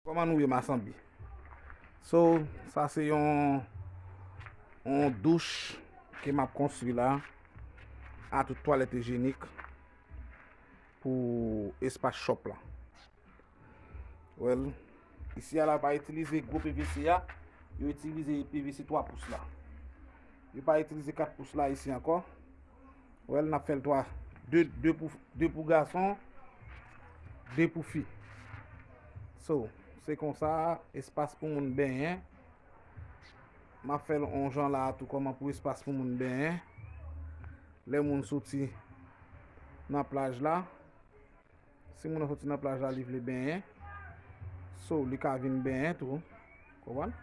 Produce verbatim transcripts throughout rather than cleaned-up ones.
Kòman nou ye, Masanbi? So, sa se yon, yon douch ke m ap konstwi la, a tout twalèt ijyenik pou espas shop la. Well, isi a la pa itilize gwo P V C a, yo itilize P V C twa pous la. Yo pa itilize kat pous la isi ankò. Well, n ap fè l twa, de, de pou, de pou gason, de pou fi. So, se konsa, espas pou moun benyen. M ap fè l on jan la a tou, kòman pou espas pou moun benyen. Lè moun soti nan plaj la, si moun nan soti nan plaj la, li vle benyen, so, li ka vin benyen tou. Konprann?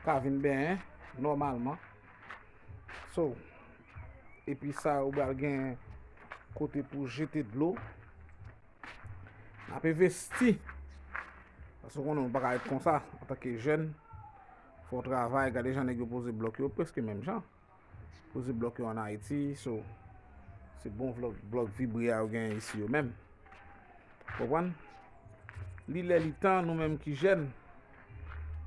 Ka vin benyen nòmalman. So, epi sa, ou pral gen kote pou jete dlo. N ap envesti. Paske w konnen, ou pa ka ret konsa, antanke jèn, fò w travay. Gade jan nèg yo poze blòk yo, prèske menm jan. Poze blòk yo ann Ayiti, so, se bon blòk, blòk vibre a yo genyen isi yo menm. Konprann? Li lè li tan, nou menm ki jèn,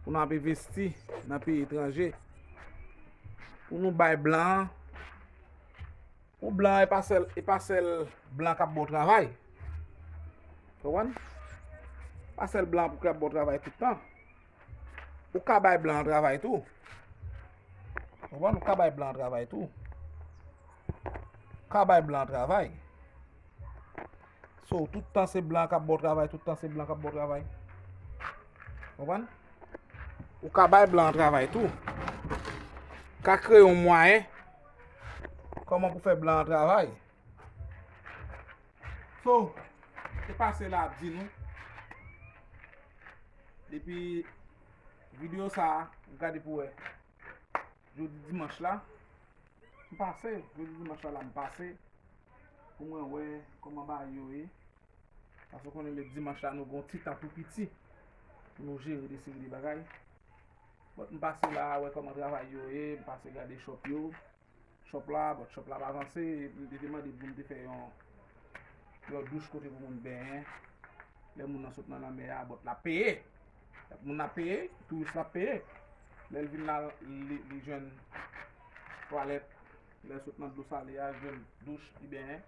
pou nou ap envesti nan peyi etranje, pou nou bay blan an, pou blan an, e pa sèl, e pa sèl blan k ap ba w travay. Konprann? Pa sèl blan pou k ap ba w travay tout tan. Ou ka bay blan an travay tou. Konprann? Ou ka bay blan an travay tou. Ou ka bay blan an travay. So, tout tan se blan k ap ba w travay, tout tan se blan k ap ba w travay. Konprann? Ou ka bay blan an travay tou. Ka kreye yon mwayen kòman pou fè blan an travay. So, se pase la ap di nou. Depi videyo sa a, ou gade pou wè. Jodi dimanch la, m pase. Jodi dimanch la, la m pase pou mwen wè kòman bagay yo ye. Paske w konnen lè dimanch la, nou gon ti tan tou piti pou nou jere de seri de bagay. But m pase la, wè kòman travay yo ye, m pase gade shop yo. Shop la, but shop la pa vanse, li te mande pou m te fè yon, yon douch kote pou moun benyen. Lè moun nan sot nan lanmè a, but l ap peye. Moun ap peye, touris la ap peye. Lè l vin la, li, li jwenn twalèt. Lè l sot nan dlo sale a, li jwenn douch, li benyen.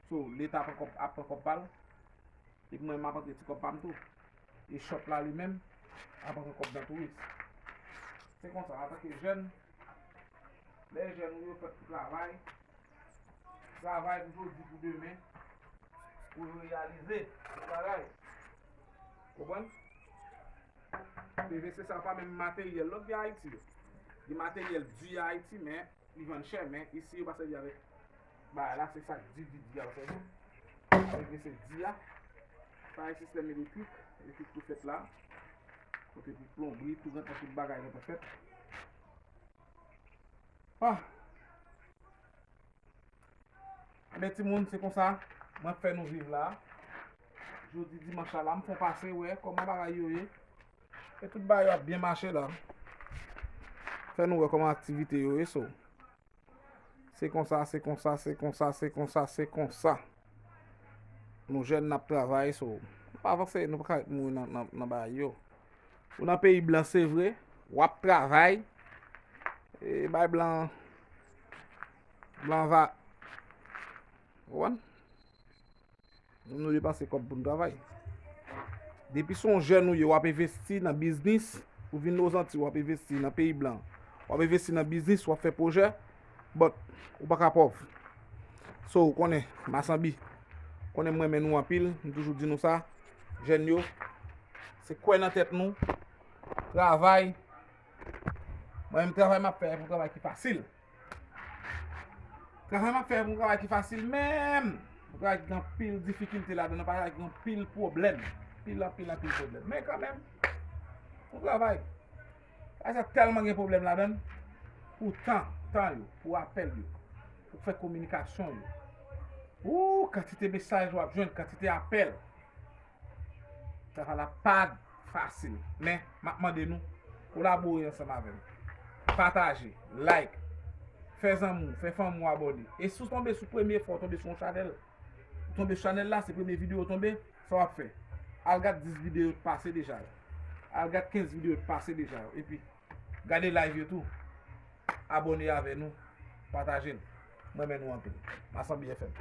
So, Leta pran kòb, ap pran kòb pa l. Epi mwen, m ap antre ti kòb pa m tou. E shop la li menm, ap antre kòb nan touris. Se konsa, antanke jèn, lè jèn ou yo fèt pou travay, travay pou jodi, pou demen, pou yo reyalize yon bagay. Konprann? P V C sa pa menm materyèl lòt gen Ayiti yo. Gen materyèl di Ayiti, men li vann chè, men isi yo pa sèvi avèk bagay la, se sa k di, di, di a yo sèvi. Avèk mesye di a, pa gen sistèm elektrik, elektrik tou fèt la. Kote pou plonbri, tou rentan, tout bagay rentan fèt. Ah! Enben, timoun, se konsa mwen fè nou viv la. Jodi dimanch la, la, m fè w pase wè kòman bagay yo ye. E tout bagay yo ap byen mache la. Fè nou wè kòman aktivite yo ye, so. Se konsa, se konsa, se konsa, se konsa, se konsa. Nou jèn, n ap travay, so. Nou pa avanse, nou pa ka ret mouri nan, nan, nan bagay yo. Ou nan peyi blan, se vre, w ap travay, e bay blan, blan va, ou konprann? Nou depanse kòb pou n travay. Depi se yon jèn ou ye, w ap envesti nan biznis, ou vin Ozanti, w ap envesti nan peyi blan, w ap envesti nan biznis, w ap fè pwojè, but ou pa ka pòv. So, ou konnen, Masanbi, konnen m renmen nou anpil, m toujou di nou sa, jèn yo, se kwè nan tèt nou, travay. Mwen menm, travay m ap fè, e pa yon travay ki fasil. Travay m ap fè, e pa yon travay ki fasil menm. Yon travay ki gen anpil difikilte ladan l, yon travay ki gen anpil pwoblèm. Anpil, anpil, anpil pwoblèm. Men kanmenm, yon travay. Travay sa tèlman gen pwoblèm ladan l. Pou tan, tan yo, pou apèl yo, pou fè kominikasyon yo. Ou, kantite mesaj w ap jwenn, kantite apèl. Travay la pa fasil, men m ap mande nou kolabore ansanm avè m. Pataje, like, fè zanmi w, fè fanmi w abòne. E si w tonbe sou premye fwa w tonbe sou yon chanèl, ou tonbe sou chanèl la, se premye videyo w tonbe, sa w ap fè? Al gad dis videyo k pase deja yo. Al gad kenz videyo k pase deja yo. Epi, gade live yo tou. Abòne avè nou. Pataje l. Mwen renmen nou anpil. Masanbi F M.